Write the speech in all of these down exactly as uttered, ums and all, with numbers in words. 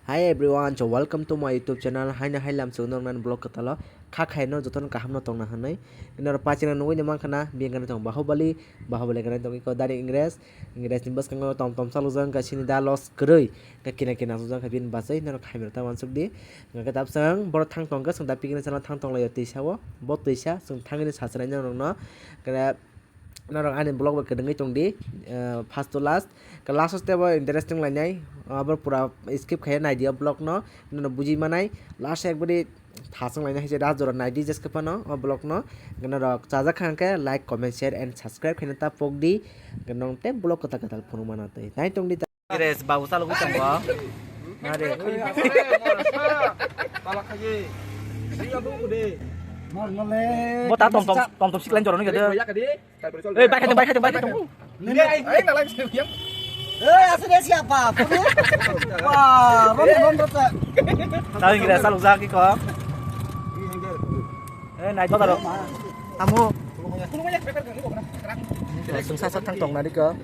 Hi everyone, so welcome to my YouTube channel. Haino hai lam sung nong nan vlog katalo. Kha khai no jotono kaham no tongna hanai. Ino pachina nugui ni mankha na, bini gana tong Bahubali, Bahubali gana tong iko Dari Ingres, Ingres ni bwskango tom tom chalujak ka sini da los kwrwi. Ka kina kina sujak ka bini bachai, ino khaimir ta wansuk di. Nga ka dap sang, boro thang tong ka, sang da picnic chana thang tong layo twisa o, bo twisa, sung thangni sachinai no nong no. Kaya Norok ani vlog bai kwrwngwi tong di, eh, first to last. Ka last o step o interesting lainai, abo pura skip khaiya nai di o vlog no, nono bujui manai. Last o ekbari thasung lainai hai se ras jora nai di jeske phano o vlog no. Norok chajak kha hwnkhe like, comment, share and subscribe khaina ta pok di. Nong tei vlog kwtal kwtal phunuk mana tei nai tong di. Gres babu chalogwi tongo. Nare. Bo ta tom tom, tom tom siklan joroni gede. Ei, bai khai tong, bai khai tong, bai khai tong. Eh, asli dia siapa? Wah, ron ron ron. Tang gres chalok jaki ko. Eh, nai to daro. Tamu. Sungsa sa thang tong nari ko.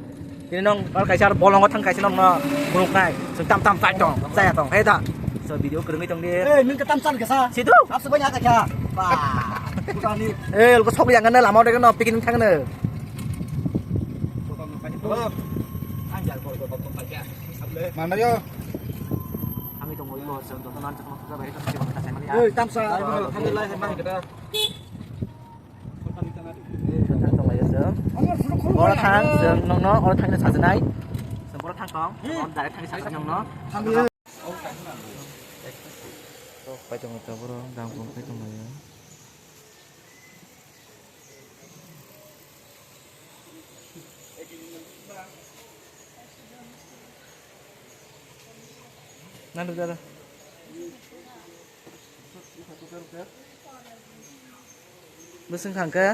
Tini nong, or kaisa ar bolongo thang kaisa nong no, buruk nai. Sung tam tam fight tong, saya tong, hei da. So video kwrwngwi tong di. Eh, nung ka tam chan kasa. Situ. Hapsa banya ka kya. Ba. Kani. Eh, ulko sok yang na lama udah no picnic thang na. Mana yo? Kami tong oi ko, sung tong nan chakma kaka bai ka. Eh, tam sa. Kami lai hai man kita. Oro thang chwng nokno, oro thangna sajwnai. Chwng boro thang tong, hmm, direct thangwi sajak nokno. Pai tong kha boro, dam kong pai tong laio. Nang dada. Bwswng thang khe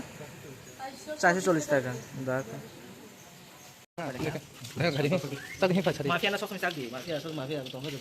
chairso chollish taka. Da. Mafia na sosok chak di, mafia, sosok mafia, tong khe.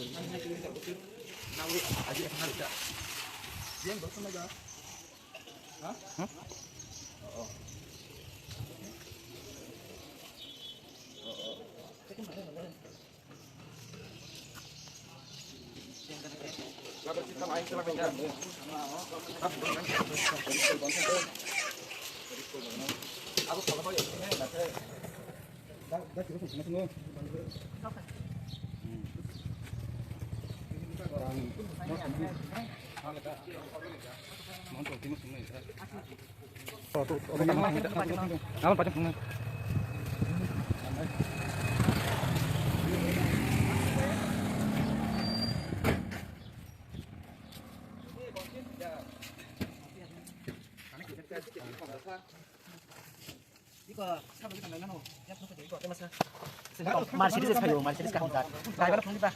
Mercedes phaio, Mercedes kaham jak. Driver phone ba.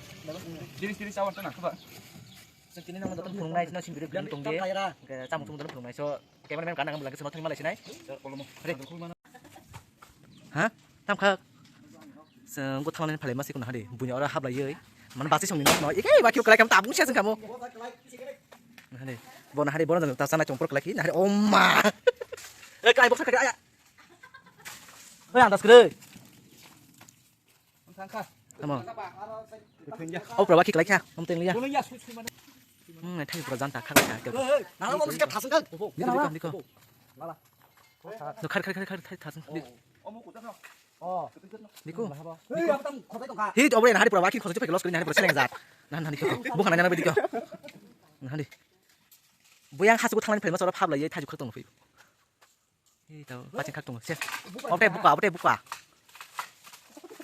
Diri diri sawan tana khuba. Sing tini nang joto phunuknai, sino sing video tong di. Ke chamung tung joto phunuknai. So cameraman kana ngam lagi sino thangma lai sinai. Re. Ha? Tam kha. Sing go thangni phalai masi kuna hari. Bunya ora hap lai yoi. Man basi song ni no. Ike ba kyo kalai kam tabung sia sing kamu. Hari. Bona hari bona jang ta sana chompor kalai ki. Hari oma. Eh kai bok sakari aya. Oi andas kre. Tamo. Oh, pura waki kelai kha. Om teng liya. Hmm, thai pura janta kha kha. Nang mo ka thasang ka. Diko, diko, diko. No khar khar khar khar thai thasang. Oh. Diko. Hei, obre na hari pura waki khoso chupek los kri na hari pura seleng jat. Nah, nah, diko. Bukan nanya nabi diko. Nah, di. Buyang hasu thangni phaima sora phab lai thai khar tong phi. Hei, tao, paching khak tongo, se. Obo tei buka, obo tei buka.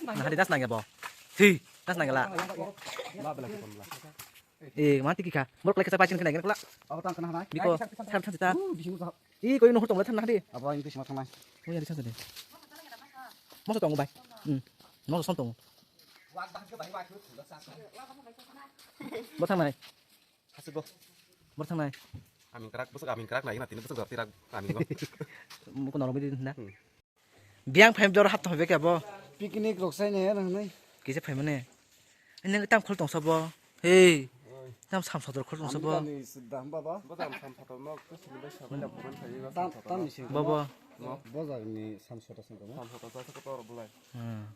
Nah, hari das nangya bo. Hei, das nangya la. Eh, mati kikha. Mor kelai kisa paching kena kula. Abo tang kena hanai. Biko, sar than ta. Eh, koi nohor tong la than na hari. Abo ini sima thangnai. Oh, ya, di sana deh. Masa tong bai. Hmm. Masa son tong. Bo thangnai. Hasik bo. Bor thangnai. Amin krak, bwswk amin krak nai na tini bwswk dor tirak amin bo. Muko norok bidi na. Hmm. Biyang phai jor hap thang beke bo. Picnic rok sai ne nang nai. Kisa phai mane. Nang tam khol tong sabo. Hei. Tam sam sodor khol tong sabo. Ani sidda hamba ba. Bo tam sam sodor nok to sini bai sabai na phuran khai ba. Tam, tam ni sing. Bo bo. Bo jar ni sam sodor sing ko. Sam sodor sa ko tor bulai. Hmm.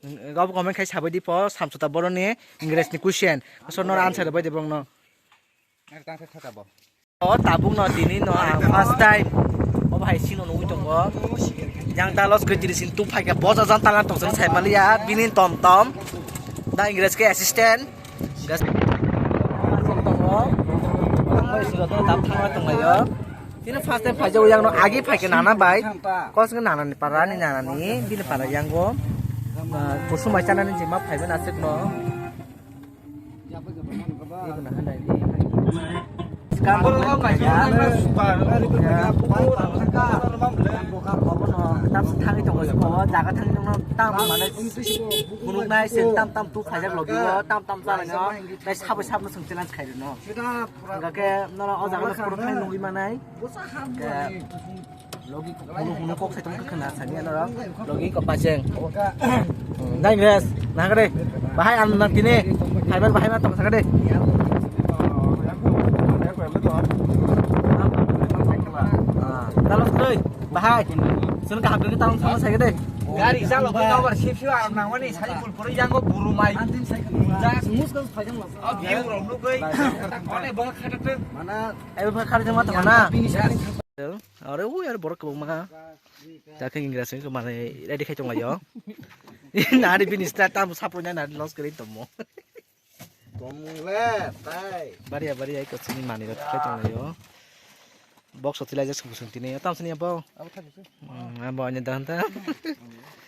Gabo comment khai sabai di po, samsota boroni English ni question. So nor answer bai di bong no. O tabuk no tini no ang first time. O bhai sino nugui tongo. Yang talos ke diri sin tu phai ke boja jan talan tong sai maliya bini tom tom. Da English ke assistant. Gas. Tongo. Ang bai silo to dam thang tong layo. Tini first time phai jago yang no agi phai ke nana bai. Kos ke nana ni para ni nana ni bini para yang go. Kusum mai chana ni jima phai ben asik no. Tam thangwi tongo, o jaga thangwi nokno tam mane phunuknai se tam tam tu khaijak logi o tam tam chalai no, tei sabo sabno swng challenge khai rwno. Hingkha khe nono o jaga no phunuknai nugwi manai. Logi hunu hunu kok sai tong khna sani ano rok. Logi ko pacheng. Dai res. Nang kade. Bahai an nang tini. Hai bar bahai ma tong sakade. Talos koi. Bahai. Sun ka hapde talos sama sakade. Gari jalo bai nabar sip sip ar nang wani sari pul puri jango buru mai. Mus mus phajang lo. Abi ro nugui. One bang khata te. Mana. Ai bang khata te ma to mana. Are ui are borok kwbangma. Dakhe ingra sing mane ready khai tonglaio. Nari bini start tam sapoi na nari loss kri tomo. Tomle tai. Baria baria iko sini mani rok khai tonglaio. Box ot laijak sung sung tini tam sini apa? Abo thak sung. Hmm, abo anya dan ta.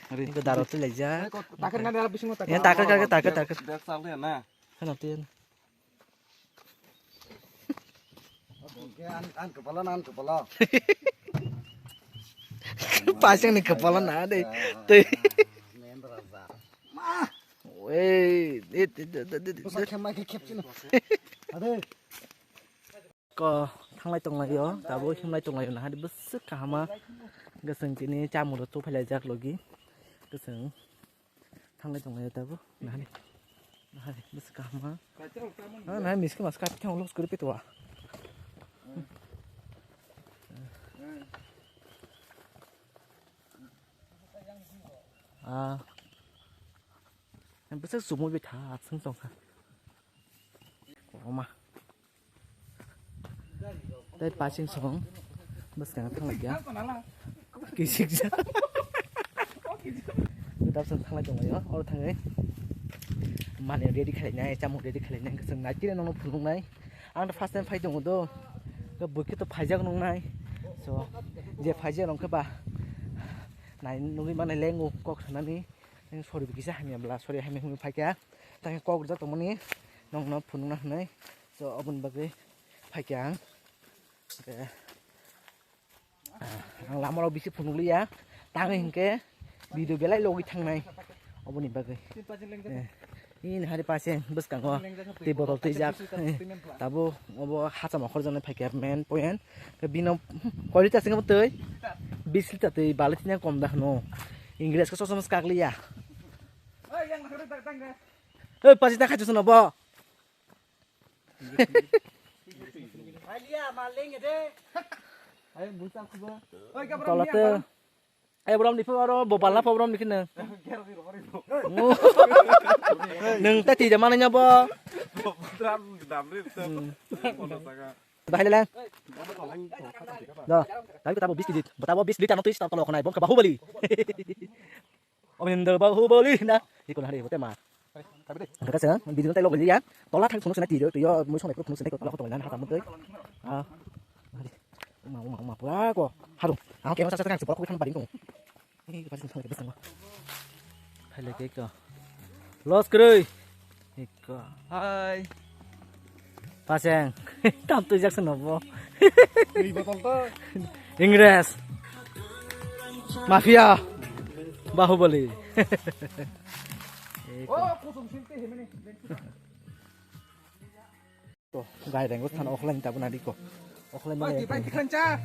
Ari ko daro tu laijak. Takar ngani arab bising takar. Ya takar takar takar takar. Dak sal ya na. Hana tin. Pasang ni kepala na deh. Tei. Wei, it, it, it, it, it. Ko thanglai tonglaio, tabuk himlai tonglaio, nahari bwswk kahama. Gosong tini chamung rok tuphailai jak logi. Gosong. Thanglai tonglaio tabuk. Nahari. Nahari bwswk kaham ha. Ah, nahari miskhe mas kati thang los kuri pitwa. Ah. Bwswk sumui bi tha, atswng tongkha. Oma. Tei paching song bwskang thanglaikya. Kisik ja. Dapsang thanglai tonglaio, oro thangwi. Mani ready khlainai, chamung ready khlainai, hwnkhe chwng naitire nono phunuknai. Ang to first time phai tongo do. Bwkhe to phaijak nungnai. So, je phaijak nungkhe ba. Nai nugwi mane lengo kok sanani. Sorry bwkisa hamya bwla, sorry hamya hwnwi phaikha. Tangkhe kok rijak tongmani nokno phunukna hwnwi. So, oboni bagwi phaikha ang. Hwnkhe, ah, ang lamarok bisi phunukliya. Tangwi hinkhe video belai logwi thangnai. Oboni bagwi. Eh, ini hari paseng bwskango twi botol twijak. Eh, tabuk obo hacham okhorjaknai phaikha main point. Bino koi liter singmo twi? Bis liter twi bali tini kom da hwno. Ingres khe sosom skakliya. Oi, pasi ta khachu sino bo. Tolate. Ai brom ni pharo bo balna pho brom ni khne. Nung ta ti jamana nya bo. Bahai le lang. Do, tapi ta bo bis kg. Bo ta bo bis liter no twi sta tolo khonai bom kha Bahubali. Obinda Bahubali na. Iko na hari bote ma. Kaka sa video tai log liya. Tola thang phunuk sina tiyo tiyo mui sonai phunuk sina ko tola ko tola na hata mutoi. Ah. Ma ma ma pura ko. Haru. Ang kemo sa sa thang support ko thang baring ko. Ini pasti thang ke thang. Hai le ke ko. Los kroi. Iko. Hai. Paseng. Tam tu jak seno bo. Ingres. Mafia. Bahubali. Iko. Gai renggo sana okhlai ni tabuk nadi ko. Okhlai male. Bai, bai, tikhan cha.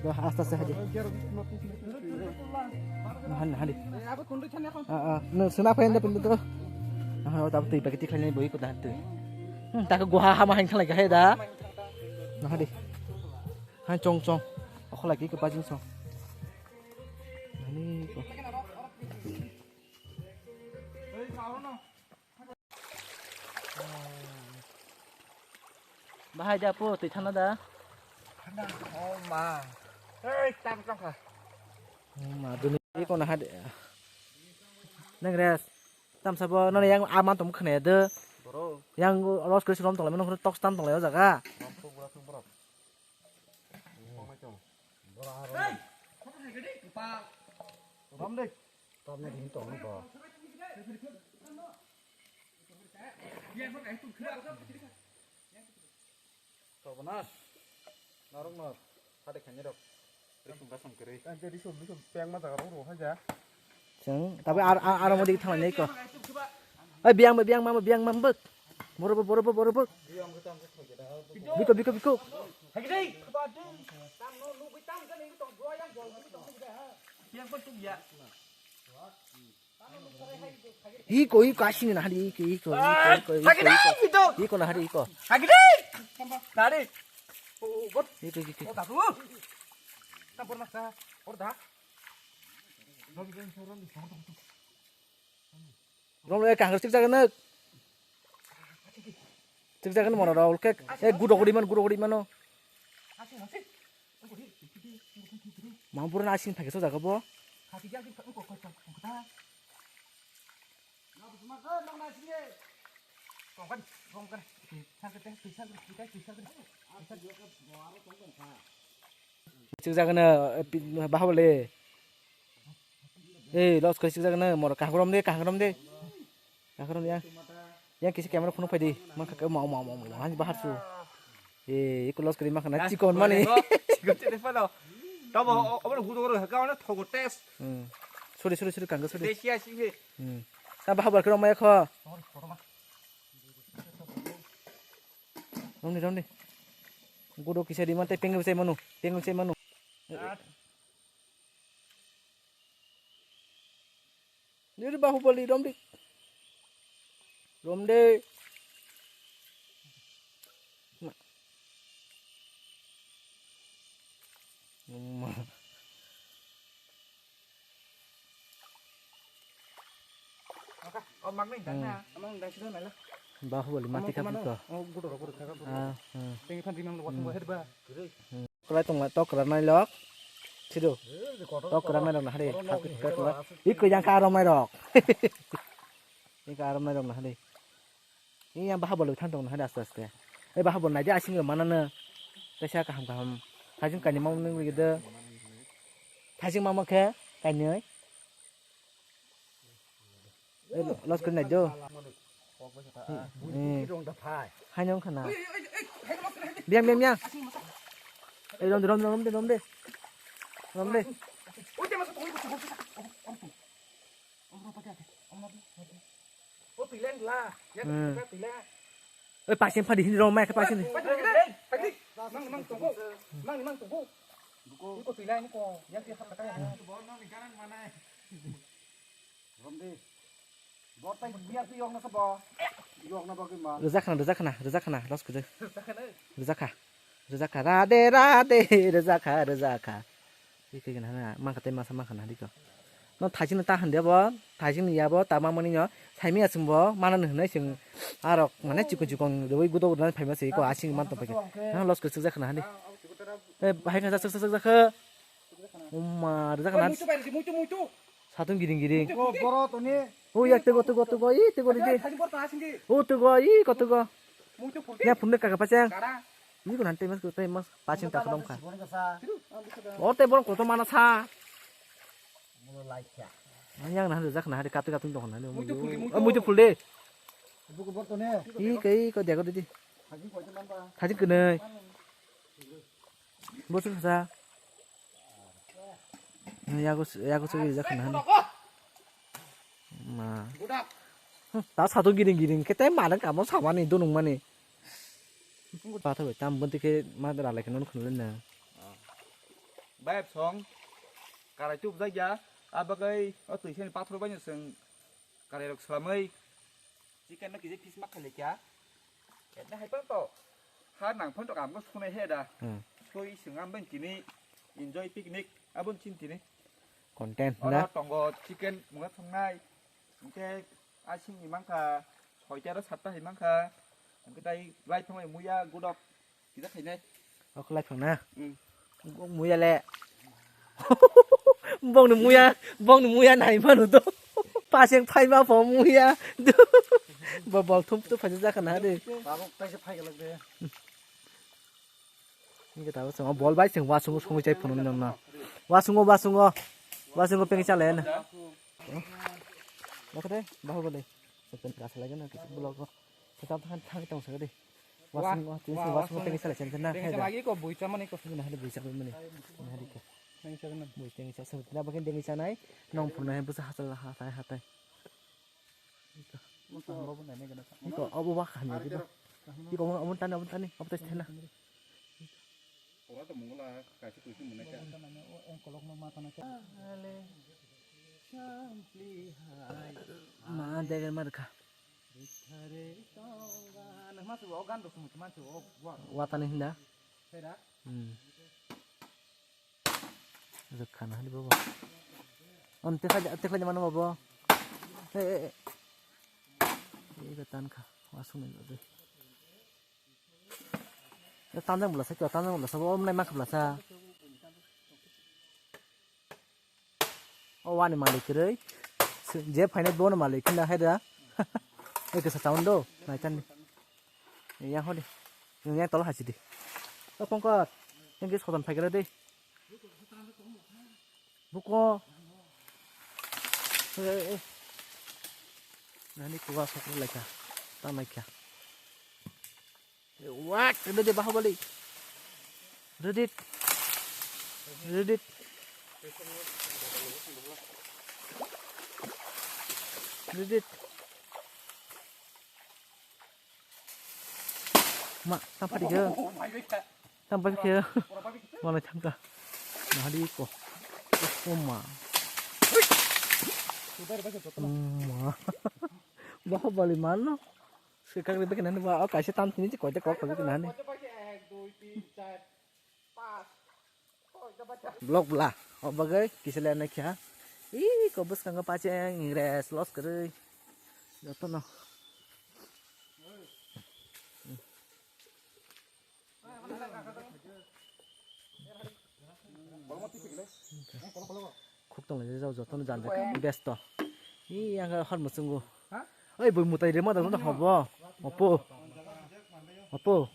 Do asta se hadi. Nahan, nahan di. Ah, ah. No, suna apa yang dapat itu? Ah, oh, tapi tiba kita kali ini boy ikut nahan tu. Hmm, tak gua hama yang lagi hai da. Nahan di. Han chong chong. Okhlai ki ke pajing song. Nani ko. Bahai da po twi thana da. Thana. Oh ma. Hei, tam tam kha. Oh ma, duni ko na hade. Nang res. Tam sabo nang yang aman tom khne de. Bro. Yang los kris rom tong lai mano tok stan tong lai o jaga. Rom tok bro tok bro. Rom tok. Bro rom. Rom de. Tam na din tong bro. Tobonas. Narok no. Hade khani rok. Risum kasam kiri. Ante risum risum peng ma jaga rok ro haja. Chwng tabi ar ar ar modi thang nai ko. Ai biang biang ma biang ma bek. Boro boro boro boro. Biko biko biko. Iko iko asini na hari iko iko iko iko iko iko iko na hari iko. Hagide. Nari. Iko iko iko. Orda tu. Orda. Rong le kahar sik jagan. Sik jagan mona rong ke. Eh gudo gudi man gudo gudi mano. Mampura na asing phai so jaga bo. Sik jagan bahabo le. Eh los koi sik jagan mora kaham de kaham de. Kaham ya. Yang kisi camera phone phai di. Mang kha mau mau mau mau han bahar su. Eh, iku los kri makhana chikon mani. Chikon chikon pano. Tamo obo gudo gudo ka ona thogo test. Hmm. Sorry sorry sorry kanga sorry. Test ya sih. Hmm. Ta bahabo kro maya kho. Romni romni. Gudo kisa di mate pengel sai manu. Pengel sai manu. Niri Bahubali romdi. Romde. Ma. Ma. Bahubali mati kapi ko. Ah, ah. Kwlai tong lai tok kwra nai lok. Sido. Tok kwra nai rok na hari. Iko yang ka romai rok. Iko ka romai rok na hari. Ini yang Bahubali than tong na hari aste aste. Eh Bahubali nai de asing mana na. Kaisa kaham kaham. Hajing kani mau nung lagi de. Hajing mama khe kani. Los kena do. Hai nong khana. Biang biang biang. Eh rom de rom de rom de rom de. Rom de. Eh pasin phadi hin rom mai khe pasin. Nang nang tunggu. Nang nang tunggu. Iko tuilai ni ko. Yang ti hak kata ya. Romdi. Bor tai biar tu yong na sabo. Yong na bagi ma. Rwjak khana, rwjak khana, rwjak khana, los kujak. Rwjak kha. Rwjak kha. Rade, rade, rwjak kha, rwjak kha. Iko gana na, mang kha tai masa mang khana diko. No thajin ta hande bo, thajin ya bo, ta ma mani no, thaimi asung bo, mana no hwnai sing. Arok, mane chikon chikon, rwi gudo gudo phai ma se, iko asing man to phai. Na los kujak khana hande. Eh, bahai kha sak sak sak sak. Umma, rwjak khana. Muitu bai di, muitu, muitu. Satung giring giring. Muitu, muitu. Boro toni. Oh, ya, tego, tego, tego, ih, tego, tego. Tadi bor tengah sini. Oh, tego, ih, kok tego. Muitu phul di. Ya, phul ni kaka paceng. Kara. Ih, ko nanti mas, ko mas paceng tak dong kha. Oh, te borong kotor mana sa. Mulo laikya. Yang nah, rwjak khana hari katu katu dong khana. Muitu phul di, muitu. Oh, muitu phul di. Buku bor toni. Ih, kai ko jago didi. Thajin koi teman ba. Thajin kenai. Bosok sa. Yago yago sugui jak khana. Ma. Ta sato giring giring kete malang kamo samani dunung mani. Patho bai tam bonti khe ma ralai khana khulun na. Bai song karai tup jak ya abagai o twi seni pathor bai seng karai rok slamai. Chicken no kije piece ma khailai kya. Etna hai pang to. Ha nang phon to kam ko sunai he da. Hmm. Soi sing am ben kini enjoy picnic abon chin tini. Content oro na. Tongo chicken munga thongnai. Hingke asing ni mangkha soita ro satta hai mangkha. Hingke tai lai thongnai muya gudok. Kita khainai. Okolai phang na. Hmm. Muya le. Bongni muya, bongni muya nai manu to. Paseng phai ma pho muya. Bo bol thum tu phai ja kana de. Tabuk taisa phai galak de. Ni kata bo chwng bol bai chwng wasungo songwi chai phunuknwi nokna. Wasungo, wasungo. Wasungo pengwi chalai na. Lakade, bahubali. Sepen kasa lagi na kisi blog ko. Setan than thang tong sagadi. Wasungo, tini wasungo pengwi chalai chen na. Pengwi chalai ko bui chamani ko. Ni hadi bui chamani. Ni hadi ko. Pengwi chalai na. Bui pengwi chalai. Setan bakin pengwi chanai. Nong phunai busa hasal hatai hatai. Iko, abo wak hamya diba? Iko, omo, omo tani, omo tani, omo tani thena. Ma, dega ma rwkha. Watani hinda. Hmm. Rwkha na hadi bobo. On tekha, tekha mano bobo. Eh, eh, eh. Ebe tan kha. Wasung ni doi. Tanjang bwlasa kyo, tanjang bwlasa bo, omnai makha bwlasa. O wani malik kwrwi. Je phainai bono malik hinda haida. Eke sa town do, naitan. Yang hodi. Yang tolo hachidi. O Pongkot. Yang ge sodan phaigra de. Buko. Eh, eh, eh. Nani kuwa sokro laika. Tang laikha. Wak, ready Bahubali. Ready. Ready. Ready. Ma, tang pati ke. Tang pati ke. Mana tang ka. Nah, di ko. Oh, ma. Oh, ma. Bahubali mano. Sekak de bekan ba, oh, kaisa tam sini koi de kok koi de nani. Blok bla, o bagwi kisa le nai kha. Ih, ko bwskango pacheng ingres los kwrwi. Jotono. Khuk tong lai jao jotono jan jak besto. Ih, ang hor muchungo. Oi, bui mutai rema dang hobo. Opo. Opo.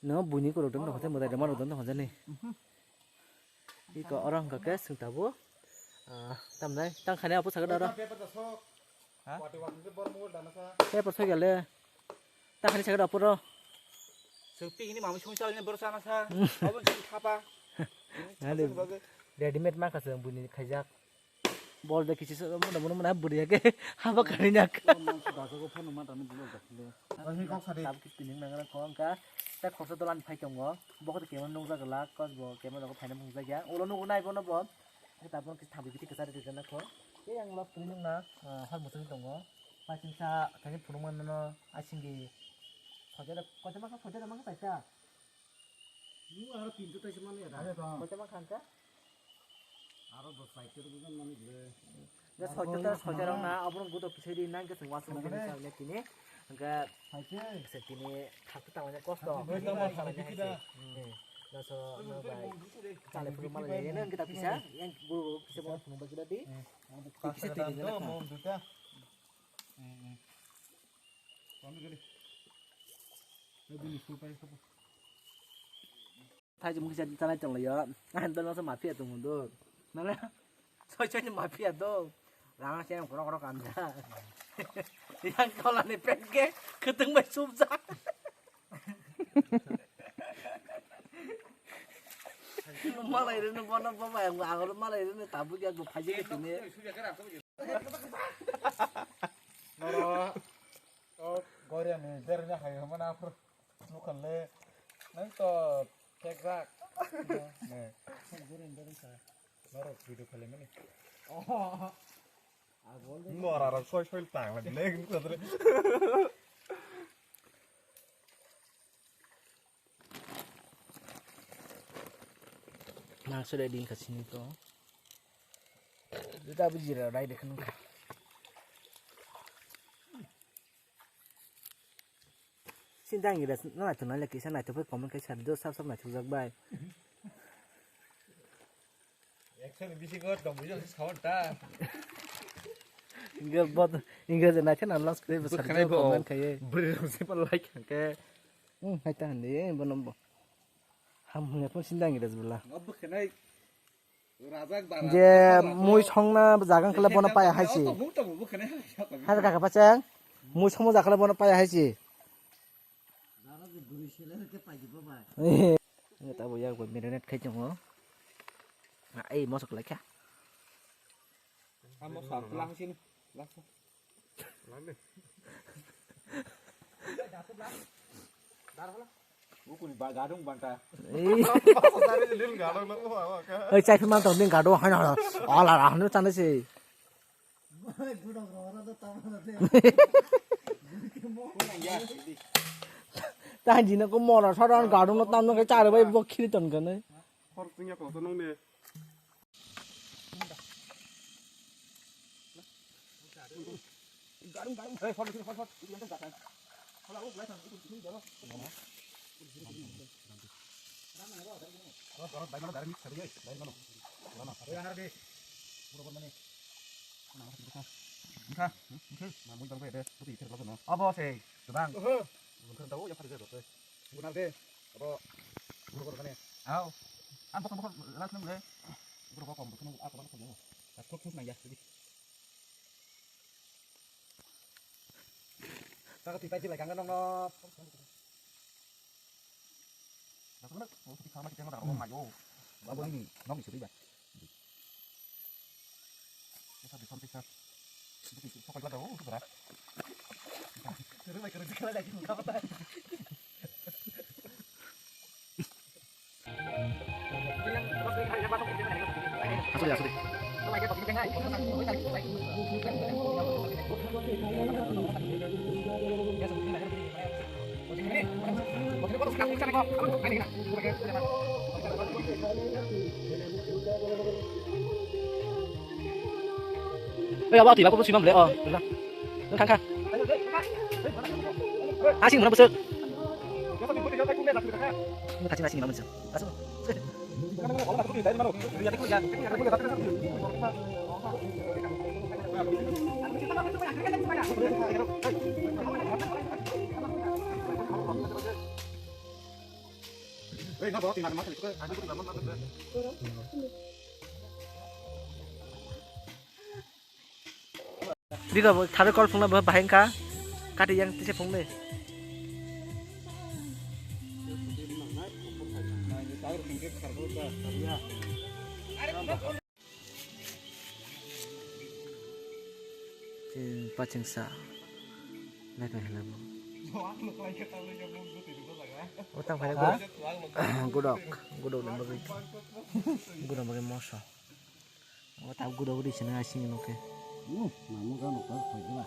No buini ko rodon hote mutai rema rodon hojani. Iko oro hwnkha khe swng tabuk. Ah, tamnai tang khainai apo sakhe oro. Ha? Paper sakhe le. Tang khainai sakhe apo ro. Swng pik ni mamui sung chal ni boro sana sa. Abo sung thapa. Hali readymade ma kha swng buini khaijak. Bol de kisi sa mo da mo na buri ke haba kani nak. Tabuk kis pining nang ko angka. Ta khorsa dolan phai tongo. Bokot kemo nung jak la kos bo kemo jago phaina mung jak ya. Ulo nugo nai bono bo. Tabuk kis thambi biti kwchari rijak na kho. Tei ang lok twi nung na hor muchung tongo. Paiching sa thani phunukma nono asingdi. Khojada, khojama kha, khojada mangsa paisa. Nung aro tinso taisa mani ada. Khojama kha angka. Aro dos paisa rok bukan mani gue. Da soito ta soito rok na, abro gudo kisai di nang keseng wasu mani sa le tini. Angka se tini thak ta wanya kosto. Oi, tamo thak ta kita. Hmm. Da so no bai. Chale puru mala le nang kita pisa, yang guru guru pisa mo phunuk ba kita di. Pisa tini mo duta. Hmm, hmm. Kami gede. Lebih nih, full pakai apa? Thai jumung kisa tanai tong layo. Ang dono sa mafia tong do. Nale. Soi soi ni mafia do. Rang se ang korok korok amja. Yang kola ni pet ke ketung bai subja. Malai reno bono boba yang agor malai reno tabu ya go phaji ke tini. Noro, o Goria ni dernya hai mana afro. Nukhan le, nang to kek rak. Ne. Noro video khale mani. Nora ra soi soi tang la ne nukhan le. Nang sore din kasini to. Juta bujira rai dekhan. Sinta ang res no naithok nai le kisa naithok bai comment khai sar do sab sab naithok jak bai. Ekso ni bisingo tong bujol se sawan ta. Inge bot inge je naithok na loss kre sar do comment khai. Bwrwi rok se pa like hangke. Hmm, hai ta hande bono bo. Ham hwnwi phone sinda ang res bwla. Obo khenai rajak bara. Je mui songna jaga khle bono paya hai si. Obo tong bo khenai. Hai kaka pachang. Mui songma jaga khle bono paya hai si. Ini tak boyak buat marinate khai chungo. Ai mosok laikha. Kamu sab lang sini. Lang. Bukuni ba gadung bangka. Ei. Pasal sari lil gadung na uwa uwa ka. Ei chai phima tong ning gadung hai na. Ala ra hanu chana se. Tang jina ko mora saran gadung na tam na kai char bai bo khiri ton kane. Hor tingya ko to nong ne. Abo se gabang. Bunar de, abo guru guru mane. Aw, ang bokong bokong last nang le. Guru bokong bokong aku bokong ya. Aku terus nang ya, jadi. Taka tipai tipai kanga nong no. Aku nak, aku tipai kama kita nong mayo. Babu ini, nong isu tiba. Oi, abo twi ba, kobor swimam le, oh, twi ba. Nang thang kha. Asing mano bwswk. Kachin asing mano bwswk. Asuk. Digo bo tharo kol phungna bo bahai wngkha. Kati yang tisa phungni. Pachingsa. Naikha hela bo. O tang phai gudok, gudok ni bagwi. Gudok bagwi moso. O ta gudok ri sini asing no ke. Hmm, namu ga no ta phai gula.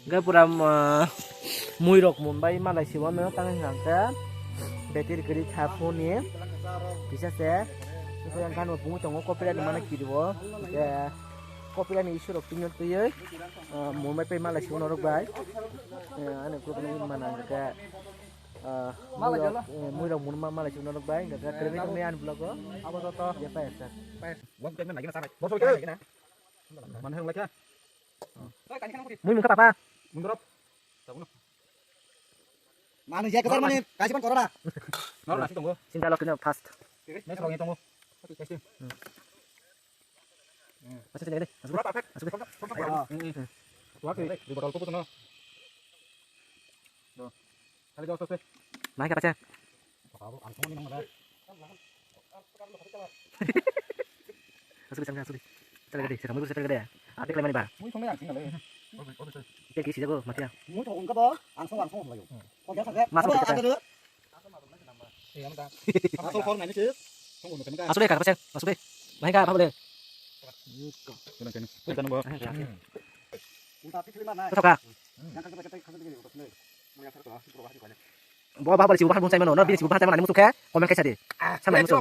Hingke pura, ah, mui rok mun bai malai sibo no tang hingka hingke betir gari tha phone ni kisa se kisa yang kan pungu tongo copyright ni mana kiri bo hingke copyright ni issue rok tini twi ah, mun bai pai malai sibo norok bai ah, ani group ni mana hingke ah, mui rok eh, mui rok mun ma malai sibo norok bai hingke kre tong ni ani vlog o abo joto ya pai sir. Wak kena lagi na sarai. Bosok kena lagi na. Mana yang lagi? Mui mungka papa. Mundurop. Tahu no. Mana ya ketar mana? Kasih pan korora. Nol nasi tunggu. Sinta lo kena fast. Nasi lo ngitung. Kasih. Masuk sini deh. Masuk. Berapa, Pet? Masuk deh. Berapa, berapa, berapa? Ayo. Hmm, hmm. Tuh, di botol pupus no. Tuh. Kali jauh, tuh, tuh. Naik apa, Cek? Tahu, langsung ini nomor. Masuk di sana, masuk di. Kita lagi deh, saya kamu saya lagi deh. Apa yang mana, Pak? Mui song yang sini le. Kita kisi jago, mati ya. Mui song ka ba, langsung langsung lagi. Kau biasa kan? Masuk apa kita. Ada dulu? Iya, mantap. Masuk kau nanya sih. Tunggu, nunggu, nunggu. Masuk deh, Kak Pasang. Masuk deh. Main, Kak, apa boleh? Kita nunggu. Masuk, Kak. Bo ba bali sibu bahar bonsai mano, no bini sibu bahar mano, ani musu khe, comment khe sadi. Sama musu.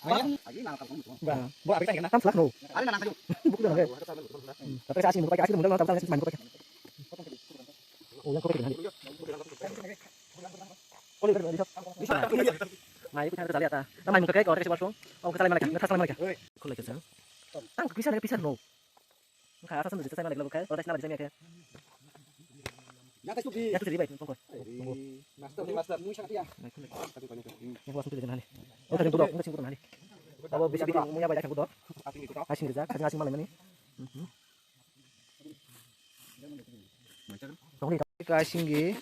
Ba, bo abis na tam selak no. Buku dah. Tapi saya asing muka, asing muka, tam selak asing muka. Oh, yang kau pakai. Mai ku thang tali ata. Mai mung kakai ko tadi sebuah song. Oh, kesalai mana? Ngetas salai mana? Kau lagi kesal. Tang pisah lagi pisah no. Kha asa sunu jita sai mana lagi kai. Kau tadi sala jita miya kai. Ya tu sudi bai tong kau. Master, master, mui sangat ya. Yang kau langsung tu jangan ni. Oh, tadi budok, engkau singkau nani. Abo bisi bisi muya bai dah budok. Asing kerja, asing asing malam ni. Tongri ka singi.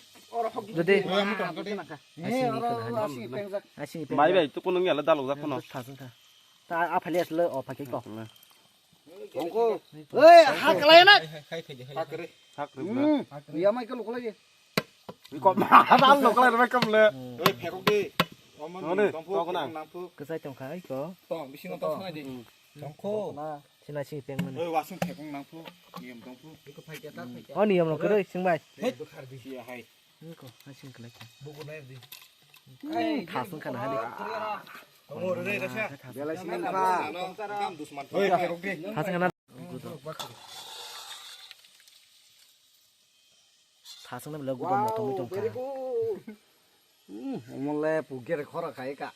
Jodi. Asing ni kana hani. Asing ni. Mai bai tu kunung ya la dalok jak kono. Thasung tha. Ta a phale asle o phake ko. Tongko. Oi, ha kalai na. Hakre. Hakre. Hmm. Ya mai ko lokolai. Ko ma dal lokolai mai kam le. Oi, phekok de. Omon. Tongko na. Kesai tongkha ai ko. Tong, bisingo tong sanai de. Tongko. Sinai sing peng mani. Oi, wasung phekong nangphu. Niyam tongphu. Oh, niyam no kwrwi sing bai. Hei, bukhar bisi ya hai. Niko, hai sing kwlai. Buku naik di. Thasung kana hali. Tongko re re sa. Belai sing kha. Kam dusman. Oi, phekok de. Thasung kana. Thasung na belai gubo motom tongkha. Very good. Hmm, omole puger khora khai ka.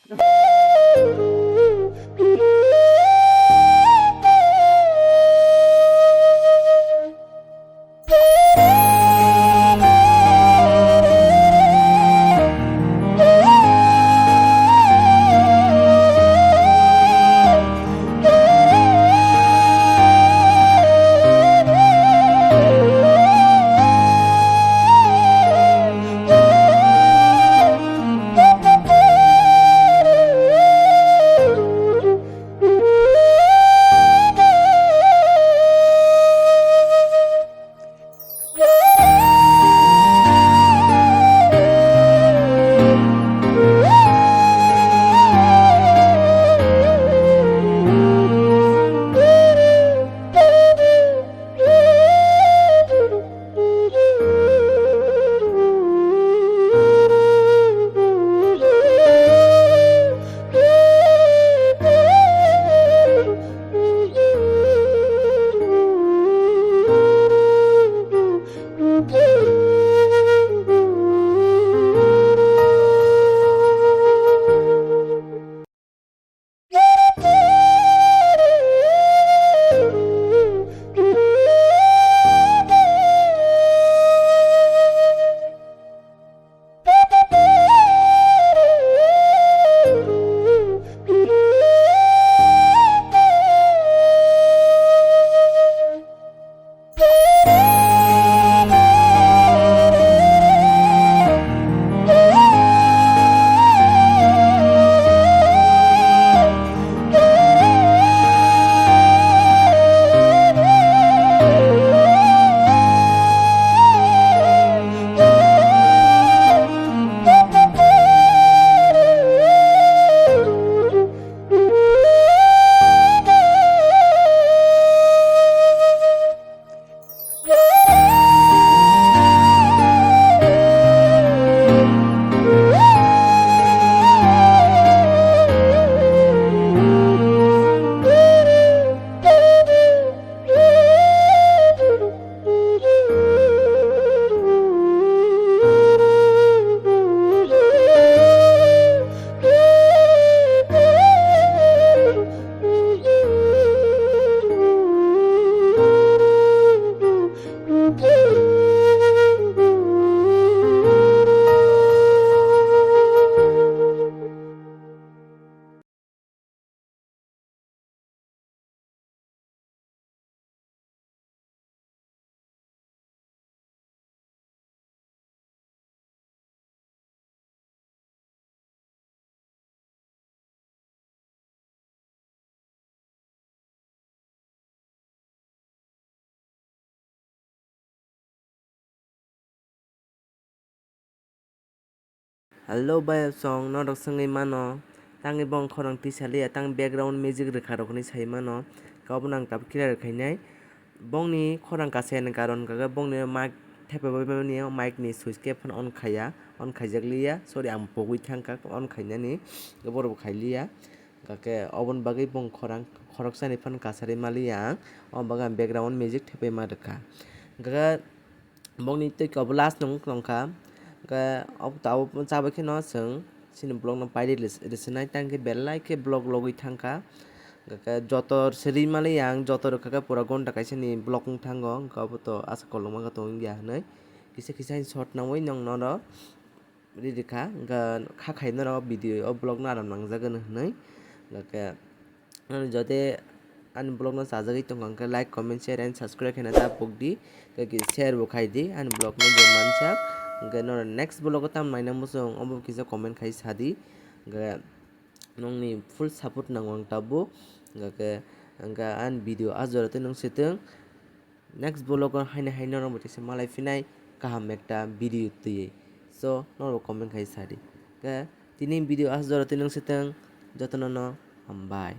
Hello bai song, norok swngwi mano, tangwi bong khorang tisa liya, tang background music rwkha rok hinwi sai mano, kabo nang tabuk clear khainai. Bongni khorang kasani karon kaga bongni mic thepai bai mani, mic ni switch khe phano on khaiya, on khaijak liya, sorry, ang pogwi thangkha on khainani, borok bo khai liya. Hwnkhe oboni bagwi bong khorang khoroksani phano kasari maliya ang, oboni bagwi ang background music thepai ma rwkha. Hwnkhe bongni twi khe obo last nung tongkha. Hwnkhe obo tabuk chabai kheno chwng chini vlog no paidi rwchwnai, tang khe belai khe vlog logwi thangkha. Hwnkhe joto se ri maliya ang, joto rwkha khe pura gonta kaisa ni vlog wng thango, hwnkhe obo to asa kolokma khe tongya hinwi kisa kisa short nangwi nong nono. Riri kha, hwnkhe kha khai norok video o vlog no aram nangjagwno hinwi. Hwnkhe nini jodi ani vlog no chajagwi tongkha hwnkhe like, comment, share and subscribe khaina ta pokdi, tei share bo khaidi ani vlog no je mansak. Hwnkhe norok next vlog o tamo naina muchung obo kisa comment khai sadi. Hwnkhe nongni full support nango ang tabuk. Hwnkhe, hwnkhe ani video a jora tei nung swtwng. Next vlog o haino haino norok bo teisa malai phinai kaham ekta video twiwi. So, norok comment khai sadi. Hwnkhe tini video a jora tei nung swtwng, jotono no hambai.